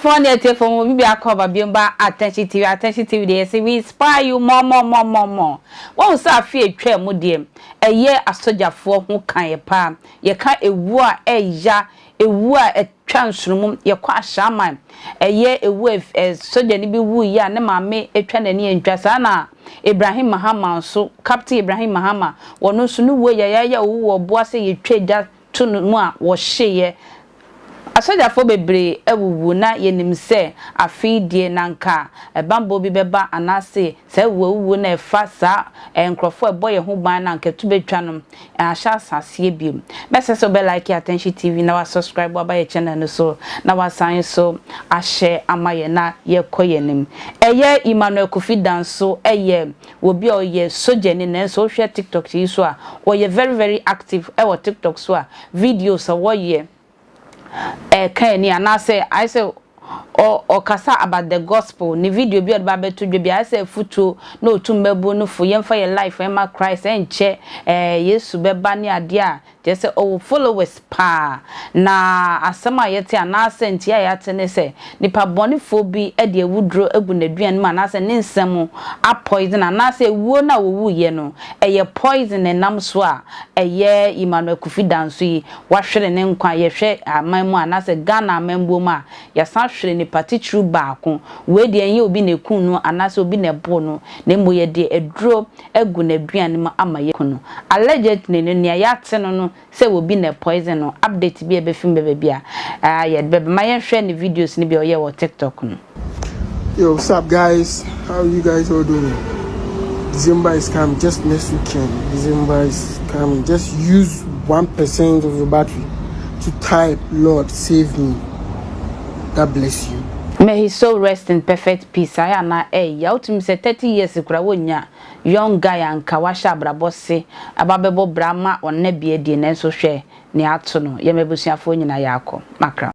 Ahwɛfoɔ ne atiefoɔ mo obi biako aba biom ba Attention TV. Attention TV deɛ yɛse we inspire you more more more more more. Wahu sɛ afe a ɛtwaa mu deɛ ɛyɛ asogyafoɔ ho kaeɛ paa. Yɛka ɛwuo a ɛya, ɛwuo a ɛtwa nsonomu, yɛkɔ Ashaiman ɛyɛ ɛwuo a sogyani bi wuiɛ a ne maame atwa n'ani antwa. Saa na Ibrahim Mahama nso, Captain Ibrahim Mahama, wɔno nso ne wuo yayaaya a ɔwu wɔ boa sɛ yɛtwa gya to no mu a wɔhyeeɛ. Asogyafoɔ bebree awuwu na yɛnim sɛ afe yi deɛ na anka bammɔ bi bɛba anaase saa awuawuo no a ɛfa saa nkorɔfoɔ a ɛbɔ yɛn ho ban no anka ɛto bɛtwa no ahyɛ asaseɛ bio. Mɛsrɛ sɛ wobɛ like Attention TV na wa subscribe aba yɛ channel no so na wasan nso ahyɛ ama yɛn na yɛkɔ yɛn anim. Ɛyɛ Emmanuel Kofi Danso yɛ obi a ɔyɛ sogyani nanso wohwɛ TikTok yi so a ɔyɛ very very active wɔ TikTok so a videos a wɔyɛ ɛka ani anaasɛ ayɛ sɛ ɔkasa about the gospel ne video bi a ɔde ba abɛto dwa bi ayɛ sɛ afutuo na ɔtu mmabunu no fo yɛmfa yɛ life ɛma Christ ɛnkyɛ ɛɛ Yesu bɛba ne adeɛ a kyerɛ sɛ ɔwɔ followers paa na asɛm a yɛte anaasɛ ntia a yɛate ne sɛ nipa bɔnefoɔ bi de awuduro agu n'aduane mu anaasɛ ne nsɛm a poison anaasɛ ewuo no a wɔwuiɛ no ɛyɛ poison ɛnam so a ɛyɛ Emmanuel Kofi Danso yi wahwere ne nkwa. Yɛhwɛ aman mu anaasɛ Ghana amambuo mu a yɛsan hwere nipa titiriw baako. Wei deɛ ɛnyɛ obi na ekum no anaasɛ obi na ɛbɔ no, na mmom yɛde aduro agu n'aduane mu ama yɛku no. Allegedly no, nea yɛate no sɛ obi na poison no. Update bi a ɛbɛfi mu bɛbɛ bi a yɛde bɛbɛ ma yɛnhwɛ ne videos no bi a ɔyɛ wɔ TikTok no. Yo, what's up, guys? How you guys all doing? December is coming. Just next weekend. December is coming. Just use 1% of your battery to type, "Lord, save me." God bless you. May his soul rest in perfect peace. Ayɛ ana ɛyɛ wotumi sɛ 30 years kura wonya young guy anka wahyɛ abrabɔ se aba bɛbɔ bra ma ɔnna bi adie, nanso hwɛ nea ato no. Yɛn abusuafoɔ nyinaa yɛ akɔ makra.